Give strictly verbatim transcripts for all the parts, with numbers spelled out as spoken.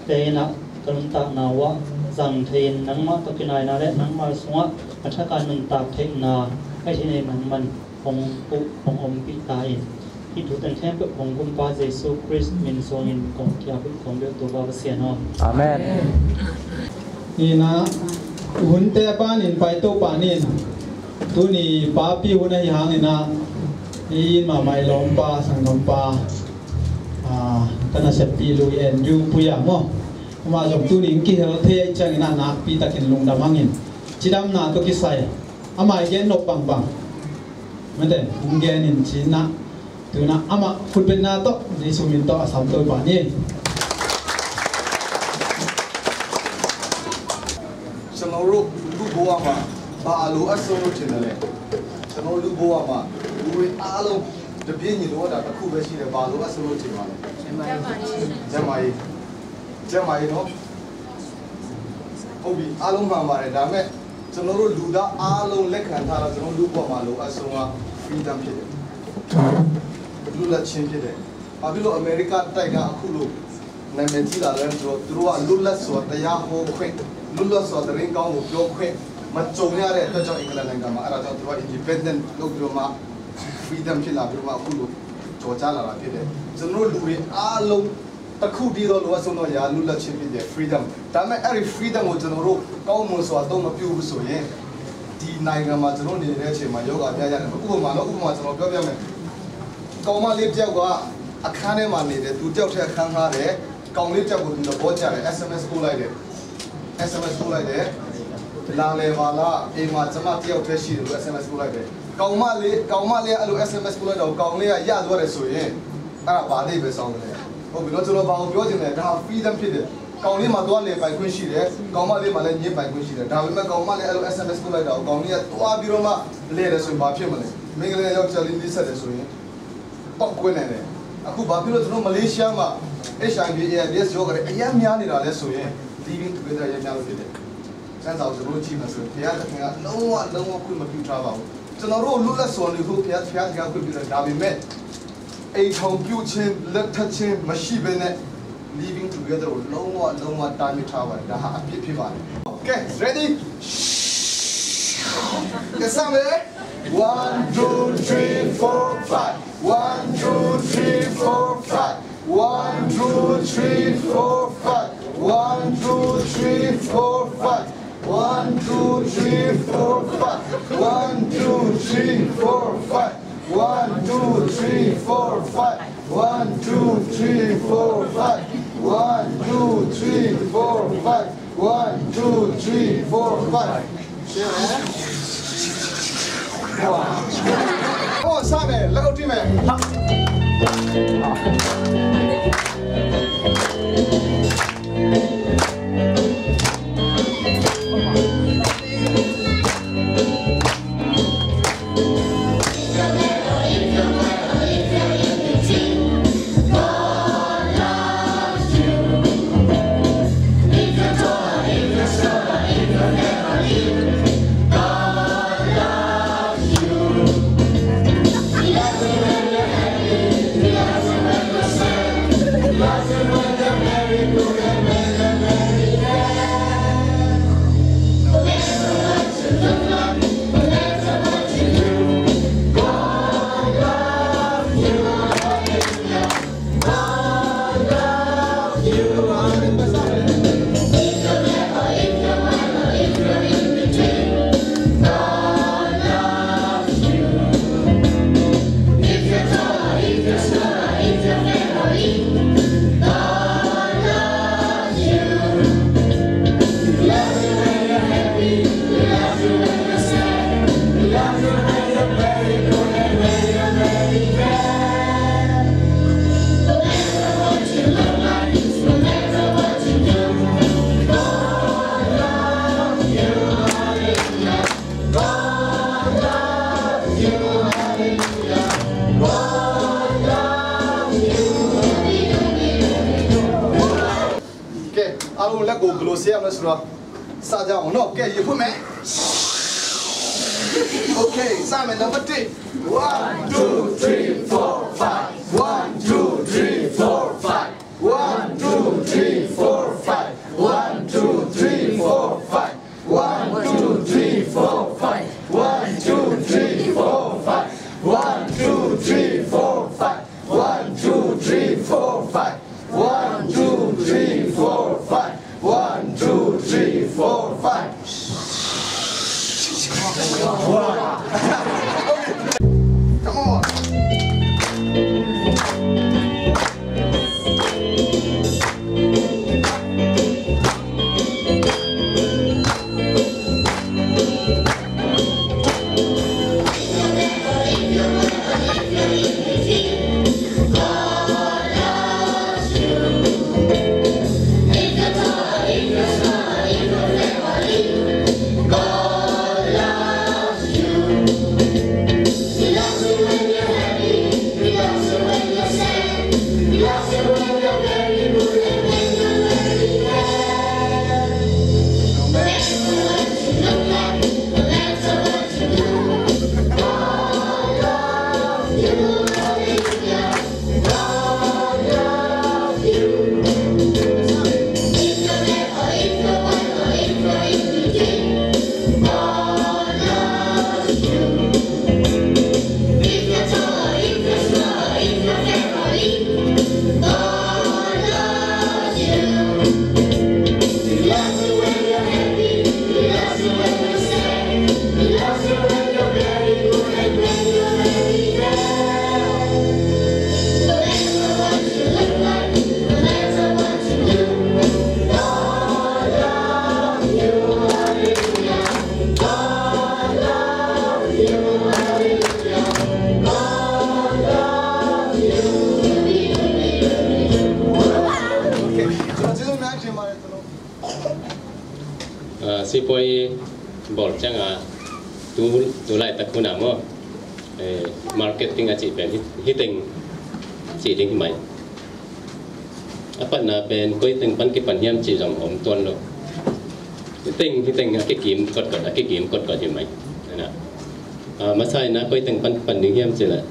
Te in ah ka nuntakna uh ah zang thei-in nangmah tawh kinaina le nangmah sungah a thak a nuntak theihna a hi nei manman hong puh hong ompih ta in. Hih thuten khempeuh kong Kumpa Jesu Khrist min suangin kong kiap uh kong beuh Topa Pasian aw. Amen. Ina hunte panin paito panin tuni papi hun ahi hangin ah i in mahmah i lawmpa sanggampa, ah, ka naseppi Lui Andrew Puia maw? Amah zong tuni in kihel thei ahih ciangin ah nakpi takin lungdam hangin cidamna tawh kisai amah i gen nop bangbang mate hong gen in ci-in ah tu-in ah amah khutbetna tawh Jesu min tawh a samto pah ni. ကျွန်တော်တို့လူ့ဘဝမှာဘာအလိုအပ်ဆုံးလို့ထင်တယ်လဲ။ ကျွန်တော်တို့လူ့ဘဝမှာလူတွေအားလုံးတပြည့်ညီလိုအပ်တာတစ်ခုပဲရှိတယ်။ ဘာလိုအပ်ဆုံးလို့ထင်ပါလဲ။ ကျန်းမာရေး။ ကျန်းမာရေးနော်။ ဟုတ်ပြီ။ အားလုံးမှန်ပါတယ်။ ဒါပေမဲ့ကျွန်တော်တို့လူသားအားလုံးလက်ခံထားတာ ကျွန်တော်တို့လူ့ဘဝမှာလိုအပ်ဆုံးက freedom ဖြစ်တယ်။ လွတ်လပ်ခြင်းဖြစ်တယ်။ ဘာဖြစ်လို့အမေရိကတိုက်ကအခုလိုနာမည်ကြီးလာလဲဆိုတော့ သူတို့ကလွတ်လပ်စွာတရားဟောခွင့်၊ လွတ်လပ်စွာသတင်းကောင်းကိုပြောခွင့်မကြုံရတဲ့အတွက်ကြောင့် အင်္ဂလန်နိုင်ငံမှာ အဲ့ဒါကြောင့်သူတို့က independent လုပ်ပြီးတော့မှ freedom ဖြစ်လာပြီးတော့မှအခုလိုကြော်ကြားလာတာဖြစ်တယ်။ ကျွန်တော်တို့လူတွေအားလုံးတစ်ခုတည်းသောလိုအပ်ဆုံးသောအရာလွတ်လပ်ခြင်းဖြစ်တဲ့ freedom။ ဒါပေမဲ့အဲ့ဒီ freedom ကိုကျွန်တော်တို့ကောင်းမွန်စွာအသုံးမပြုဘူးဆိုရင် ဒီနိုင်ငံမှာကျွန်တော်နေတဲ့အချိန်မှာယောဂါများရတယ်။ ဥပမာနော်၊ ဥပမာကျွန်တော်ပြောပြမယ်။ ကောင်မလေးတစ်ယောက်ကအခန်းထဲမှာနေတယ်။ သူတယောက်တည်းအခန်းငှားတယ်။ ကောင်လေးတစ်ယောက်ကိုသူသဘောကျတယ်။ S M S ပို့လိုက်တယ်။ S M S ပို့လိုက်တယ်။ လာလည်ပါလား။ အိမ်မှာကျမတစ်ယောက်တည်းရှိတယ်လို့ S M S ပို့လိုက်တယ်။ ကောင်မလေး၊ ကောင်မလေးကအဲ့လို S M S ပို့လိုက်တော့ ကောင်လေးကရသွားတယ်ဆိုရင် အဲ့ဒါဘာအဓိပ္ပာယ်ဆောင်မလဲ။ ဟုတ်ပြီနော်။ ကျွန်တော်ဘာကိုပြောချင်လဲ။ ဒါ freedom ဖြစ်တယ်။ ကောင်လေးမှာသွားလည်ပိုင်ခွင့်ရှိတယ်။ ကောင်မလေးမှာလည်းငြင်းပိုင်ခွင့်ရှိတယ်။ ဒါပေမဲ့ကောင်မလေးအဲ့လို S M S ပို့လိုက်တာကို ကောင်လေးကသွားပြီးတော့မှလဲတယ်ဆိုရင်ဘာဖြစ်မလဲ။ မိန်းကလေးကယောက်ျားလေးနှိပ်စက်တယ်ဆိုရင်ပေါက်ကွဲနိုင်တယ်။ အခုဘာဖြစ်လို့ကျွန်တော်မလေးရှားမှာ HIV AIDS ရောဂါတွေအများများနေတာလဲဆိုရင် living together အများများလို့ဖြစ်တယ်။ စံစာကိုကျွန်တော်တို့ကြည့်မယ်ဆိုရင်ဘုရားသခင်ကလုံးဝလုံးဝခွင့်မပြုထားပါဘူး။ ကျွန်တော်တို့လွတ်လပ်စွာနေဖို့ဘုရားဘုရားသခင်ကခွင့်ပြုတယ်။ ဒါပေမဲ့ အိမ်ထောင်ပြုခြင်းလက်ထပ်ခြင်းမရှိဘဲနဲ့ living together ကိုလုံးဝလုံးဝတားမြစ်ထားပါတယ်။ ဒါဟာအပြစ်ဖြစ်ပါတယ်။ Okay, ready? ကစားမယ်။ One, two, three, four, five. One, two, three, four, five. One, two, three, four, five. One, two, three, four, five. One, two, three, four, five. One, two, three, four, five. One, two, three, four, five. One, two, three, four, five. One, two, three, four, five. One, two, three, four, five. ဟောစမယ်။ လက်အုပ်ထိမယ်။ Okay, အားလုံးလက်ကိုဘယ်လိုဆေးရမလဲဆိုတော့စကြအောင်နော်။ Okay, ရေဖွင့်မယ်။ Okay, စမယ်။ Number one, two, three, four, five. One, two, three, four, five. One, two, three, four, Sipuai bawl ciangin tu, tu laitak hun ah maw, eh, marketing a cih pen hi, hi teng cih ding hi mai. A patna pen koi teng pan kipan hiam cih zong om tuan lo. Hi teng, hi teng a kikim kotgot, a kikim kotgot hi mai. Hi na. Ah, masa in ah koi teng pan kipan ding hiam cih leh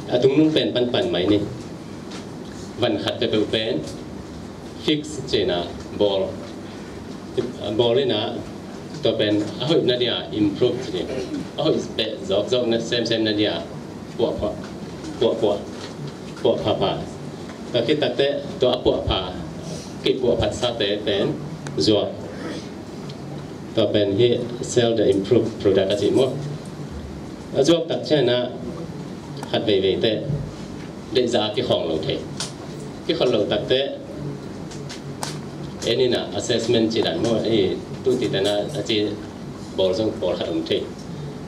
a tungnung pen panpan mai ni. Van khat peuhpeuh pen fix ci-in ah bawl. Bawl in ah tua pen a hoih nading ah improve ci. A hoih beh zawkzawk na semsem nading ah puahpuah, puahpuah, puahphapha. Tua khit takteh tua a puahpha, kipuahphatsate pen zuak. Tua pen hi sell the improved product a cih maw. A zuak tak ciangin ah khat veivei teh deihzah a kikhawng lo thei. Kikhawng lo takteh en in ah assessment cih dan maw, ei tu ti tana a ci bawl zong pawlkhat om thei.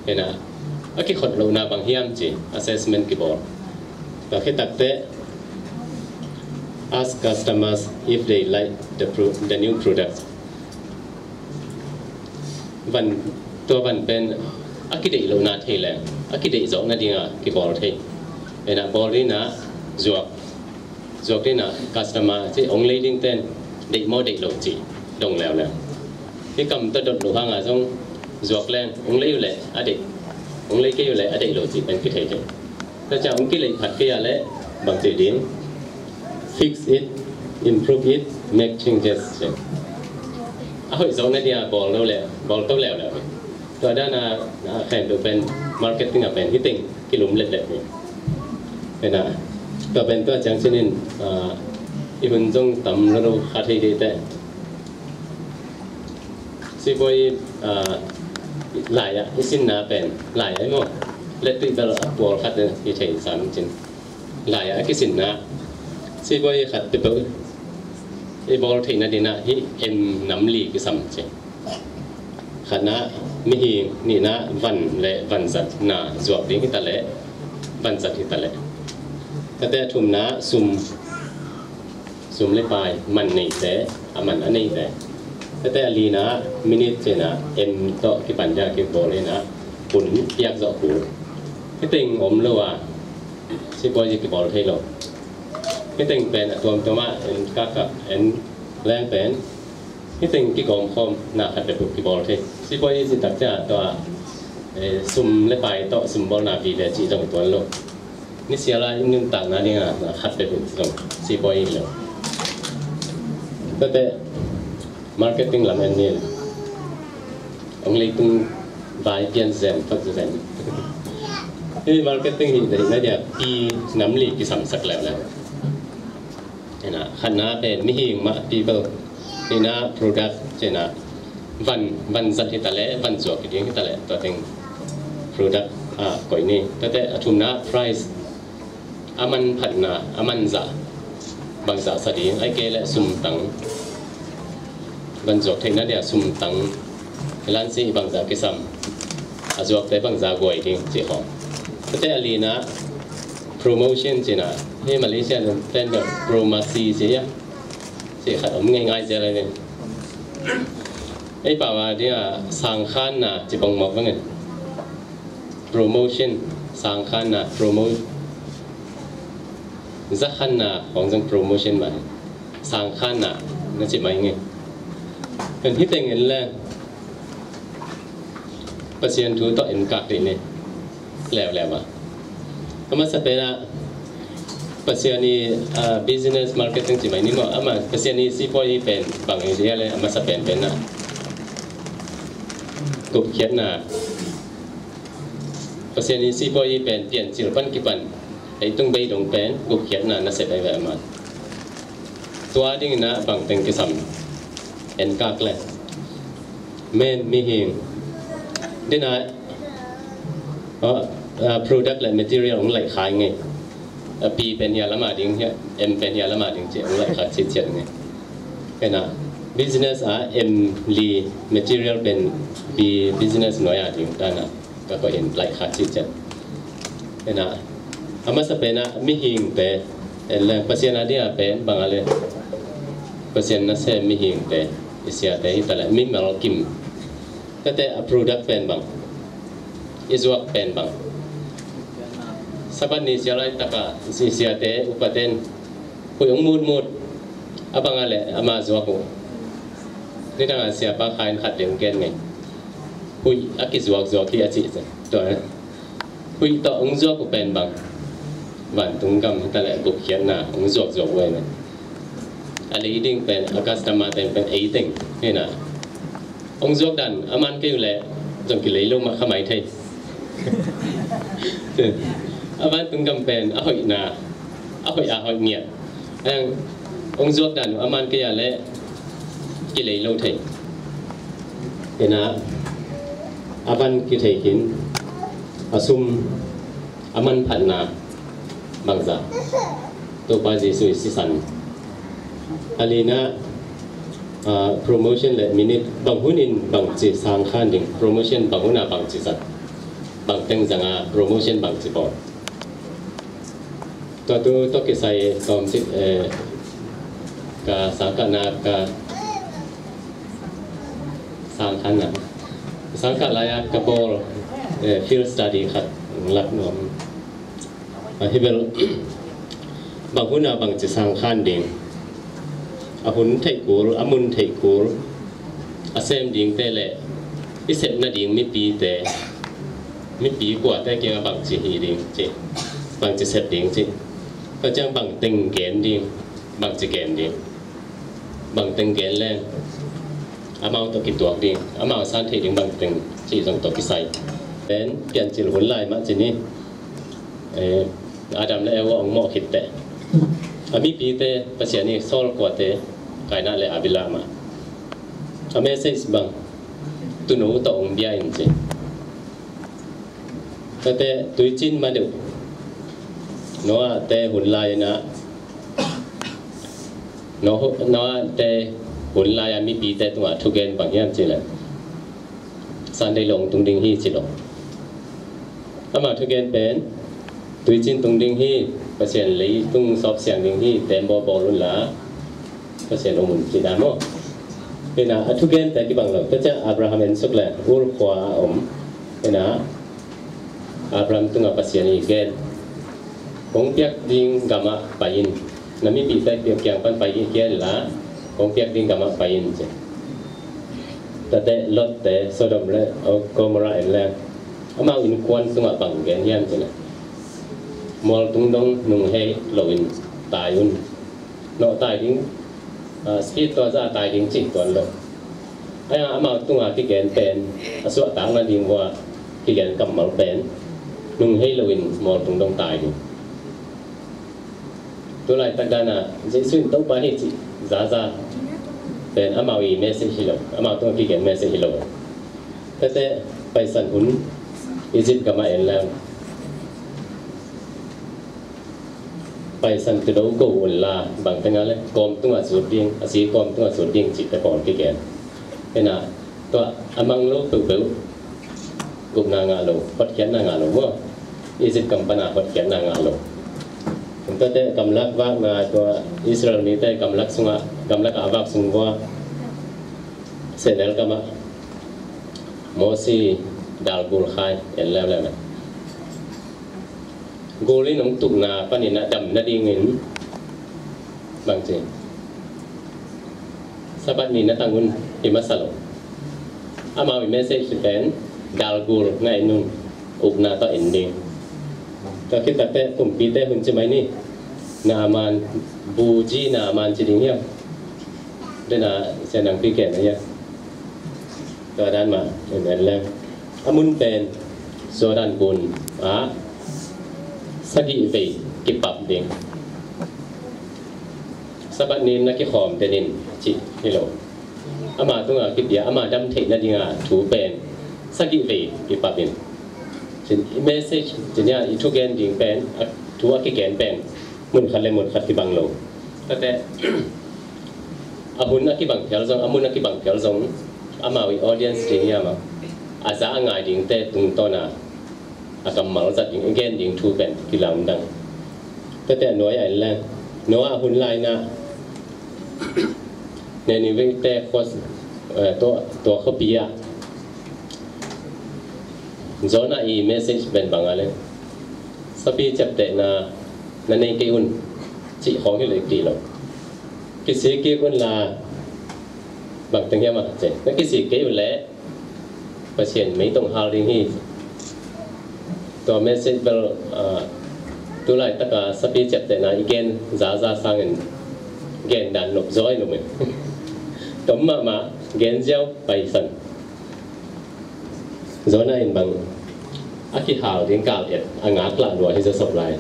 Hi na, a kikhawng lohna bang hiam ci assessment kibawl. Tua khit takteh ask customers if they like the pro-, the new product. Van, tua van pen a kideih lohna thei leng a kideih zawk nading ah kibawl thei. Hi na, bawl in ah zuak, zuak in ah customer ci ong lei ding ten deih maw deih lo ci dong leuleu. Hi kam tawh dot lo hang ah zong zuak leng ong lei uh leh a deih, ong lei kei uh leh a deih lo ci pen kithei thei. Tua ciang ong kileih phat kei a leh bang ci ding, fix it, improve it, make changes. A hoih zawk nading ah bawl lo leh bawl to leuleu. Tua dan a, a khempeuh pen marketing ah pen hi teng kilum letlet hi. Hi na, tua pen tua ciang cinin, ah, i hun zong tam lo lo kha thei dih teh. Sipuai, ah, lai ah i sinna pen, lai ah i maw, lettui bel a pawlkhat i thei sam cin. Lai ah a kisinna sipuai khat peuhpeuh i bawl theih nading ah hi M nam li kisam ci. Khatna mihing, nihna van le vanzatna zuak ding hi ta leh, vanzat hi ta leh. Tate a thumna sum, sum le pai, man neite, a man a neite. Tate a lina minit cina M tawh kipan dia kibawl ina kun piak zawh kul. Hi teng om lo a sipuai kibawl thei lo. Hi teng pen a tuamtuam ah en kakak en leng pen hi teng kigawm khawm na khat bek uh kibawl thei. Sipuai i cih tak ciang tua, eh, sum le pai tawh sum bawlna vive cih zong tuan lo. Ni siala i nuntakna ding a na khat bek uh zong sipuai i lo. Tate marketing lam en ni. Ong leitung vai pian zen, fak zen. Hi marketing hi dei na dia pi nam li kisamsak leuleu. Hi na, khatna pen mihing mah people. Hi na product cina van, vanzat hi ta leh, van zuak hi ding hi ta leh, tua teng product, ah, koih ni. Tate a thumna price. A manphatna, a manzah, bangzah sa ding, ahih kei leh sumtang. Van zuak theihna dia sumtang. Hi lan si bangzah kisam. A zuakte bangzah guai ding, cih khawng. Tate a lina, promotion cina. Hi Malaysia ten bel promosi ci a. Cih khat om ngei ngai cia lai ni. Ei pau a dia sangkhanna ci bang mawk bangin. Promotion, sangkhanna, promo-, zakhanna, khawng zong promotion mah hi. Sangkhanna, na ci mai nge. Kan hi teng en leng. Pasian thu tawh en kak dih ni. Leuleu a. A masa pen ah, Pasian i, ah, business marketing ci mai ni maw. Ama Pasian i sipuai i pen bang i dia le, a masa pen pen ah. Gupkhiatna. Pasian i sipuai i pen piancil pan kipan. Leitung bei dong pen gupkhiatna na sep ai ve ama. Tua ding ina bang teng kisam. En kak le. Men mihing. Dina, oh, ah, product le material ong lai khai nge. Ah, pi pen hia lama ding hia, M pen hia lama ding ci ong lai khat ciciat nge. Kena business a M li material pen B business noi a ding dana. Ka koih in lai khat ciciat. Ena, a masa pen ah mihingte, en le, Pasian a dia pen, bang a le, Pasian nasem mihingte, i siate hi ta le, mimal kim, Tate a product pen bang, i zuak pen bang. Sabbath ni sia laitak a i siate upaten huih hong mutmut a bang a le ama zuak uh. Nidang a siapa kha in khat le hong gen ngei. Huih a kizuakzuak hi a cih tua. Huih tawh hong zuak uh pen bang, vantung gam hi ta leh gupkhiatna hong zuakzuak uh ahi. A lei ding pen, a customer teng pen ei teng hi na. Hong zuak dan a man kei uh leh zong kilei lo mah kha mai thei. A vantung gam pen a hoihna, a hoih a hoih ngiat. Ang hong zuak dan uh a man kei a leh kilei lo thei. Hi na, a van kithei khin, a sum a manphatna bangzah, Topa Jesuh i sisan. A lina, ah, promotion le minute bang hunin bangci sang khan ding, promotion bang huna bangci zat, bang teng zanga promotion bangci bawl. Tua tu tawh kisai tawm cik, eh, ka sangkahna ka sangkahna, sangkah lai-a ka bawl, eh, field study khat lak nuam. A hi bel, bang huna bangci sang khan ding, a hun theih kul, a mun theih kul, a sem dingte le i sepna ding mipite, mipi kuate kiangah bangci hi ding ci, bangci sep ding ci. Tua ciang bang teng gen ding, bangci gen ding, bang teng gen leng amau tawh kituak ding, amau san theih ding bang teng cih zong tawh kisai. Pen piancil hun lai mah ci ni. Eh, Adam le Eva hong mawh khit teh, a mipite Pasian i sawl kuate, Kaina le Abila mah. A message bang, tunu tawh hong bia in ci. Tate tuicin ma deuh, Noah te hun lai-in ah, Noah, Noah te hun lai-a mipite tungah thugen bang hiam cih leh, Sunday lo hong tung ding hi ci lo. Amah thugen pen, tuicin tung ding hi, Pasian leitung sawp siang ding hi, tembaw bawl un la, Pasian om un ci dan maw. Hi na, a thugente kibang lo. Tua ciang Abraham en suk le, Ur khua a om. Hi na, Abraham tungah Pasian i gen, kong piak ding gamah pai in, na mipite kiang pan pai in, kia in la, kong piak ding gamah pai in ci. Tate Lot te, Sodom le, oh, Gomorrah en le, amau innkuan tungah bang gen hiam ci le, mual tung dong nung hei loin tai un. Nawh tai ding, ah, speed tua zah tai ding cih tuan lo. Ahi hang amau tunga kigen pen, a suahtak nading uh a kigen kammal pen, nung hei loin mual tung dong tai ding. Tu laitak dan ah Jesuh in Topa hi cih zaza pen amau i message hi lo, amau tunga kigen message hi lo. Tate Paisan hun Egypt gamah en leng, Paisan tudo go un la, bang teng a le kawm tungah zut ding, a si kawm tungah zut ding cihte pawl kigen. Hi na, tua a mang lo peuhpeuh, gupna ngah lo, hotkhiatna ngah lo maw. Egypt kam pana hotkhiatna ngah lo. Tuate gamlak vakna, tua Israel mite gamlak sungah, gamlak a vak sung vua, sehnel gamah Mosi dalgul khai en leuleu na. Gul in hong tukna panin a dam nadingin bangci, Sabbath ni na tang un hi masa lo. Amau i message pen dalgul ngah in un, ukna tawh en ding. Tua khit takte kumpite hun ci mai ni. Naaman, buji Naaman ci ding hiam? Dena sianang pi ken a hiam? Tua dan mah en en leng. A mun pen Jordan gun ah sagih vei kipap ding. Sabbath ni na kikhawm den in cih hi lo. Ama tunga kipia, ama dam theih nadinga thu pen sagih vei kipap in. Cin i message, cin ia i thugen ding pen, a thu a kigen pen mun khat le mun khat kibang lo. Tate a hun a kibang phial zong, a mun a kibang phial zong, amau i audience ding hiam a, a za a ngai dingte tungtawna a kammal zat ding, i gen ding thu pen kilamdang. Tate a nuai a en le, Noah a hun laina Nineveh te khua, eh, tua, tua khuapi ah Jonah i message pen bang a le, sapi ciaptehna na nei kei un, cih khawng hi lo, i cih lo. Kisik kik un la, bang teng hiam a, ci, na kisik kei un le Pasian mei tong hal ding hi. Tua message bel, ah, tu laitaka sapi ciaptehna i gen zaza sangin gen dan nop zaw in um in. Tom mahmah gen ziau paisan. Jonah in bang a kihal ding kal et a ngaklah lua hi zasop lai.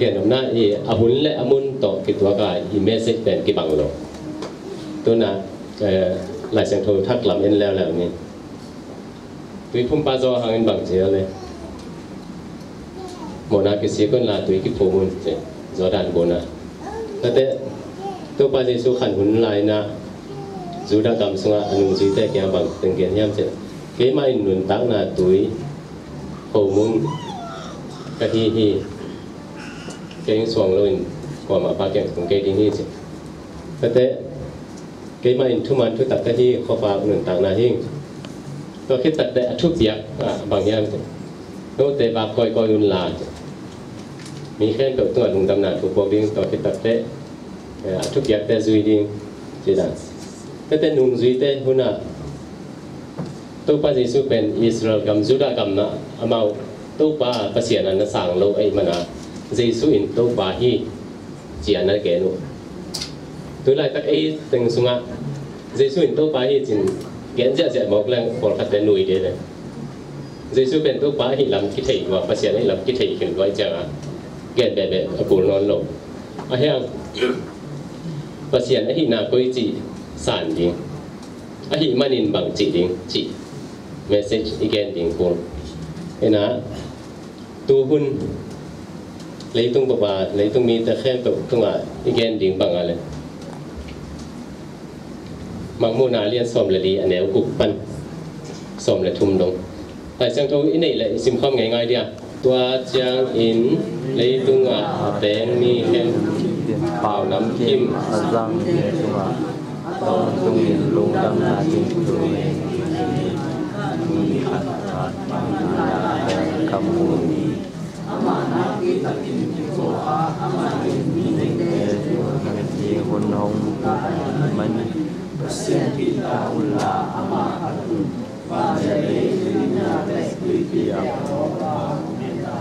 Gen omna i a hun le a mun tawh kituaka i message pen kibang lo. Tuna, eh, Lai Siangtho thak lam en leuleu ni. Tui phumpa zaw hangin bang ci a le, mawhna kisik un la tui kiphum un, ci, Jordan gun ah. Tate Topa Jesu khan hun lai-in ah Judah gam sungah a nungzuite kiang bang teng gen hiam ci, keimah in nuntakna tui khomum ka hi hi. Kei in suang loin kuamah pa kiang tung kei ding hi, ci. Tate keimah in thuman thutak ka hi, khuavak nuntakna hi. Tua khit takteh a thupiak ah bang hiam ci, note vak kawikawi un la, ci. Mi khempeuh tungah lungdamna thu puak ding, tua khit takteh, eh, a thupiakte zui ding, ci dan. Tate nungzuite hunah Topa Jesu pen Israel gam, Judah gam na amau Topa Pasian a na sang lo ahih mana Jesu in Topa hi, ci a na gen uh. Tu laitak ei teng sungah Jesu in Topa hi cin gen ziahziah mawk leng pawlkhatte nui dede. Jesu pen Topa ahih lam kithei lua, Pasian ahih lam kithei khin lua ahih ciangah gen behbeh a kul nawn lo. Ahi hang Pasian ahihna koici san ding, ahih manin bang cih ding cih message i gen ding kul. Ina, tu hun leitung papa, leitung mite khempeuh tungah i gen ding bang a le, Mangmuhna a lian sawm le li, a neu guk pan sawm le thum dong. Lai Siangtho i neih leh i simkhawm ngeingai dia. Tua ciangin leitungah a teng mi khempeuh pau namkim a zang tungah, tungtungin lungdamna ding thu mi khat khat ka mu hi. Amah nakpi takin kithawi a, amah in mihingte hun hong man. Pasian kihta unla amah a tung, van le lei, tuipi a, tuipi a,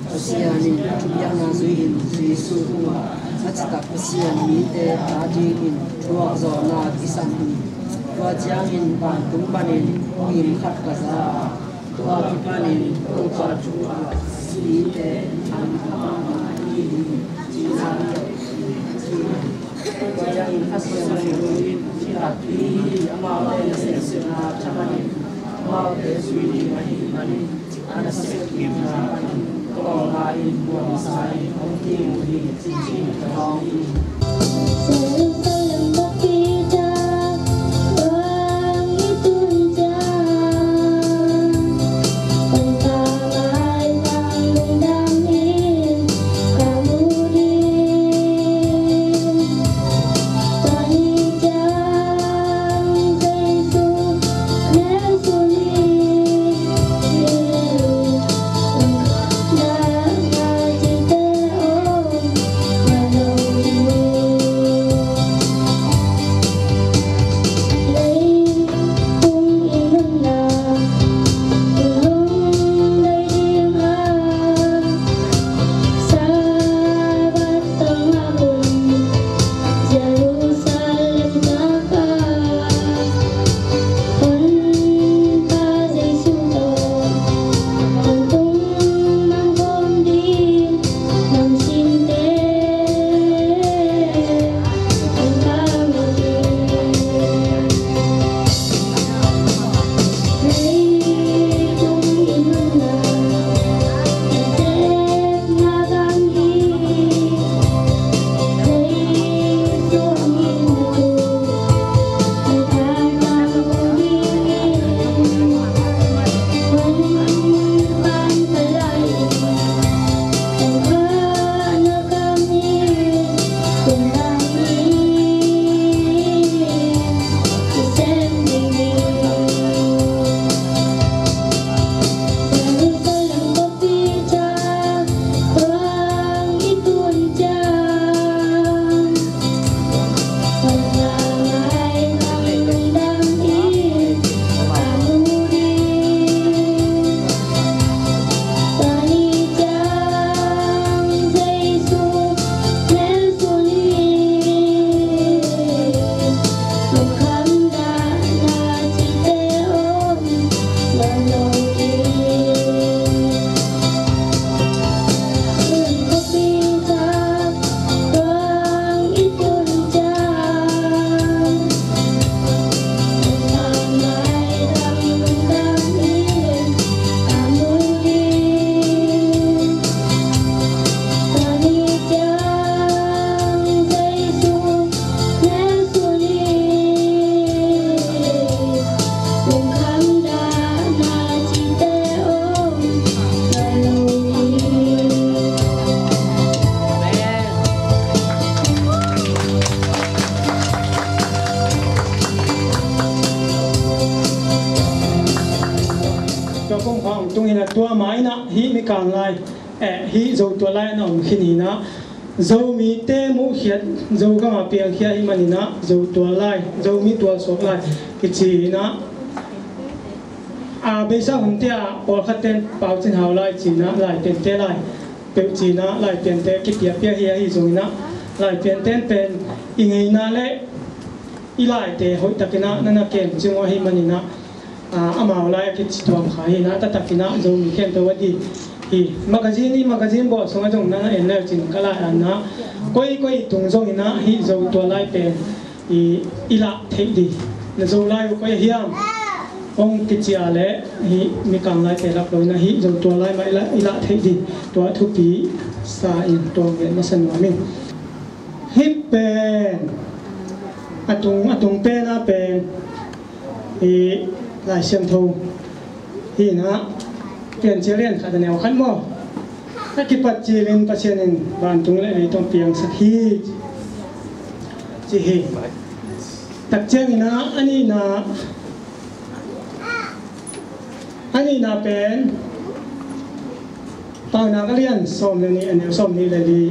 Pasian in thupiakna zui-in Jesu tungah a citak Pasian mite adingin thuakzawhna kisam hi. Tua ciangin vantung panin hong im khat ka za a, tua kipanin Topa thu a, mite an amah mah ahi hi, ci-in a ci hi. Tua ciangin a siangtho in, "Hi takpi hi, amaute nasepna thaman in amaute zui ding ahih manin, a nasep dingna panin ka aw ngai-in buang sa in hong ding uh hi," ci-in ka hawng hi. Tua mah inah hih Mikang lai, eh, hih Zotual lai a na om khin inah Zomite muhkhiat, Zogam a piangkhia ahih man inah Zotual lai, Zomi tualsuak lai kici inah, a, beisa hun te ah pawlkhat ten Pau Cin Hau lai ci inah, Lai Piante lai peuh ci inah, Lai Piante kipiapia hi ahi zong inah, Lai Piante pen i ngeina le i laite hoihtak inah na na kem cing uh ahih man inah, a, amau lai a kici tuam kha hi inah, taktak inah Zomi khempeuh a ding hi. Magazine, i magazine bawh sungah zong na na en le uh cin ka lai a inah, koi koi tung zong inah hih Zotual lai pen i, i lah theih ding. Na Zolai uh koi hiam hong kici a leh hih Mikang laite lak lo inah hih Zotual lai mah i lah, i lah theih ding. Tua thupi sa in tua gen masa nuam ing. Hih pen a tung, a tung pen a pen i Lai Siangtho hi inah, Piancil lian khat a neu khat maw, a kipat cilin Pasian in vantung le leitung piangsak hi ci hi. Tak ciang inah a nihna, a nihna pen Paunak a lian sawm le nih a neu sawm nih le li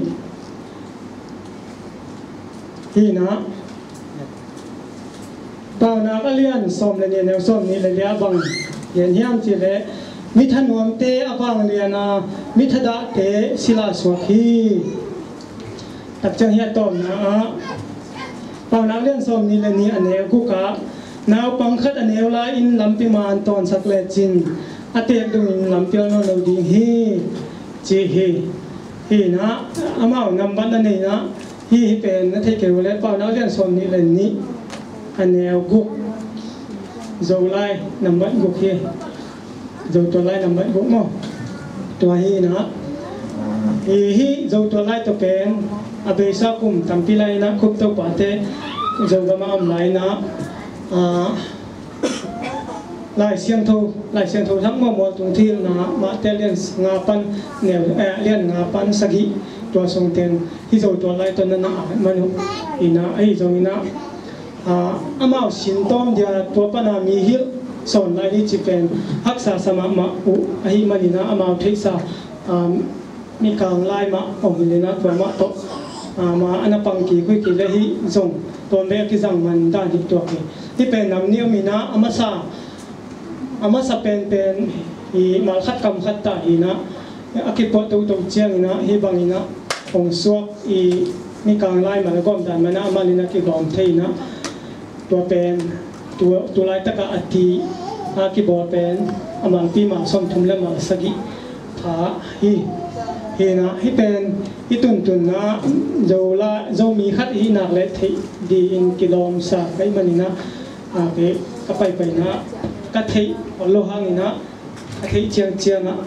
hi inah, Paunak a lian sawm le nih a neu sawm nih le li ah bang gen hiam cih leh, mi thanuamte a vanglian a, mi thadahte sila suak hi. Tak ciang hih a tawpna ah, Paunak lian sawm nih le nih a neu guk ah, naupang khat a neu lai-in lampi man tawnsak lecin a teek dongin lampial nawn lo ding hi ci hi. Hi inah amau nambat a nei inah, hih, hih pen na theih kei uh leh Paunak lian sawm nih le nih a neu guk, Zolai nambat guk hi. Zotual lai nambat guk maw. Tua hi inah, hih, hih Zotual lai tawh pen a beisa kum tampi lai inah Cope Topate Zogam a om lai inah, a, Lai Siangtho, Lai Siangtho thak maw, Mualtung Thilna, Mate lian nga pan neu, eh, lian nga pan sagih, tua sung teng hih Zotual lai tawh na na at man uh inah, ahi zong inah, a, amau sin tawm dia tua pan a mi hilh sawn lai ni ci pen haksa sa mahmah uh ahih man inah amau theihsa, a, Mikang lai mah om hi inah tua mah tawh, a, ma a na pang kik uh hi kei leh hih zong tuam bek a kizang man dan hi tuak hi. Hih pen nam nih om inah a masa, a masa penpen i mal khat kam khat ta hi inah, a kipuah toto ciang inah hih bang inah hong suak i Mikang lai mal a gawm dan man a mal inah kigawm thei inah, tua pen tu, tu laitak ah a ti a kibawl pen a malpi mal sawmthum le mal sagih pha hi. Hi inah hih pen i tuntunna Zolai, Zomi khat i hih nak leh theih dingin kilawmsa ka hih man inah, a, ka, ka paipaina ka theih lo hang inah, a theih ciangciang ah,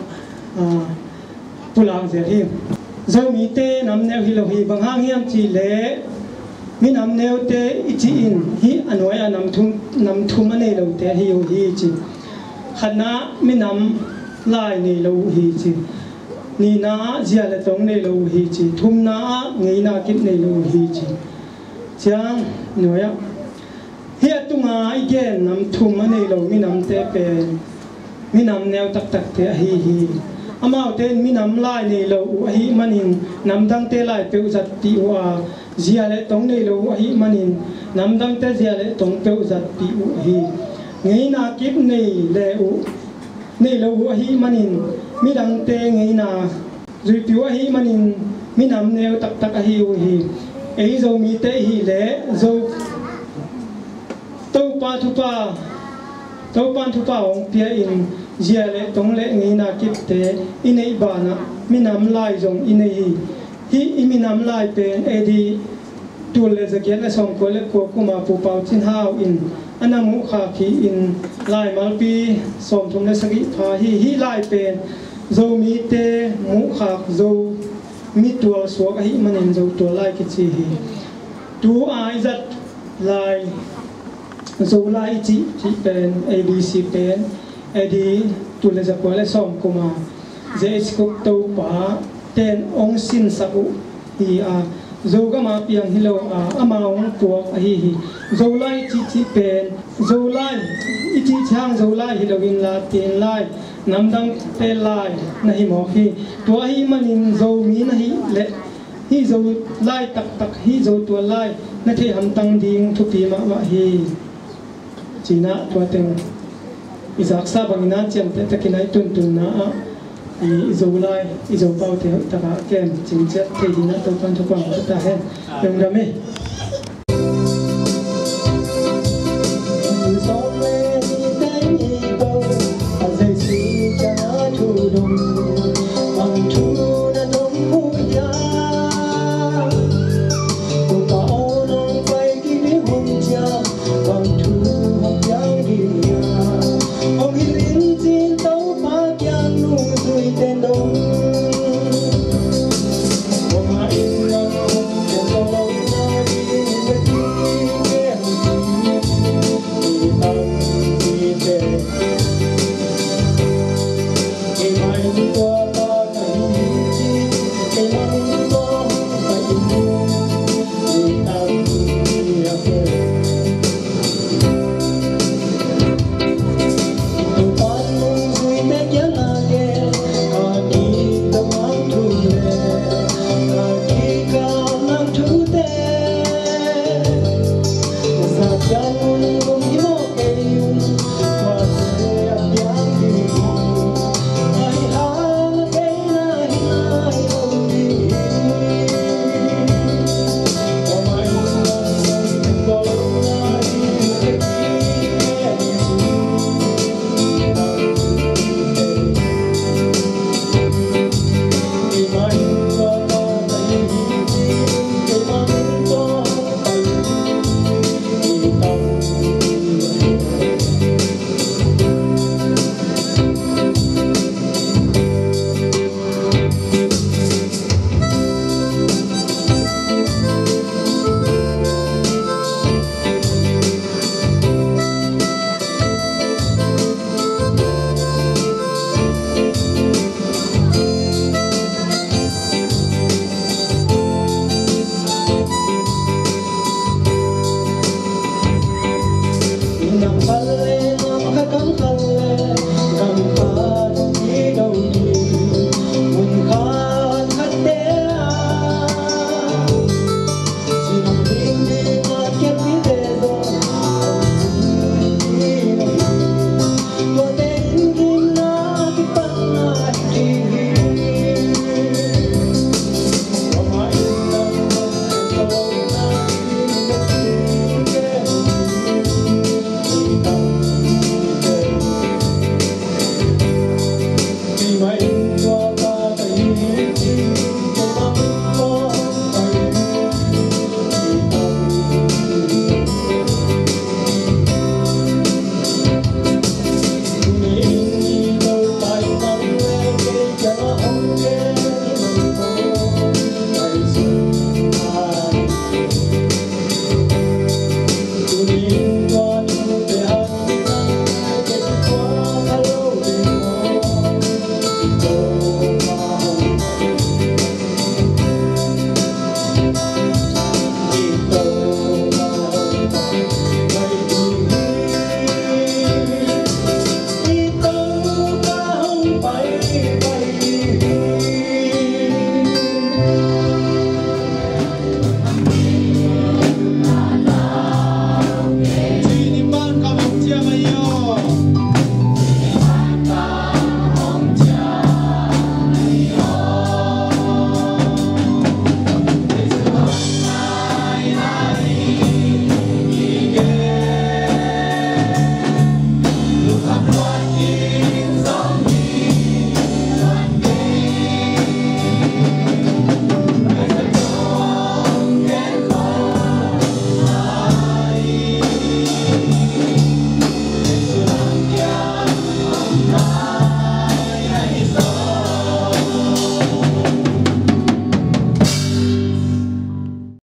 a, pulak zel hi. Zomite nam neu hi lo hi, bang hang hiam cih leh minam neute i cih in hih a nuai ah nam thum, nam thum a nei lote hi uh hi ci. Khatna ah minam lai nei lo uh hi ci. Nihna ah zia le tong nei lo uh hi ci. Thumna ah ngeina kip nei lo uh hi ci. Ciang nuai ah hih a tunga i gen nam thum a nei lo minamte pen minam neu taktakte ahi hi. Amaute in minam lai nei lo uh ahih manin namdangte lai peuh zatpih uh a, zia le tong nei lo uh ahih manin namdangte zia le tong peuh zatpih uh hi. Ngeina kip nei le uh, nei lo uh ahih manin midangte ngeina zuipih uh ahih manin minam neu taktak ahi uh hi. Ei Zomite i hih leh Zo, Topa thupha, Topa in thupha hong pia in zia le tong le ngeina kipte i neih banah minam lai zong i nei hi. Hih i minam lai pen A D tul le zagiat le sawmkua le kua kum a Pu Pau Cin Hau in a na muhkhak hi in laimalpi sawmthum le sagih pha hi. Hih lai pen Zomite muhkhak Zo mi tual suak ahih manin Zotual lai kici hi. Tu a i zat lai Zolai i cih, cih pen A B C pen A D tul le zakua le sawm kum a J H Cook Topa ten hong sinsak uh hi a, Zogam a piang hi lo a, amau hong puak ahi hi. Zolai i cih, cih pen Zolai i cih ciang Zolai hi lo in Latin lai Namdangte lai na hi mawk hi. Tua ahih manin Zomi na hih leh hih Zo lai taktak, hih Zo tual lai na theih hamtang ding thupi mahmah hi. Cinah tua teng i zaksa bangin a ciamteh takin a i tuntunna ah i Zo lai, i Zo paute hoih takah kem cinciat thei dinah Topan thupha pia ta hen. Lungdam hi.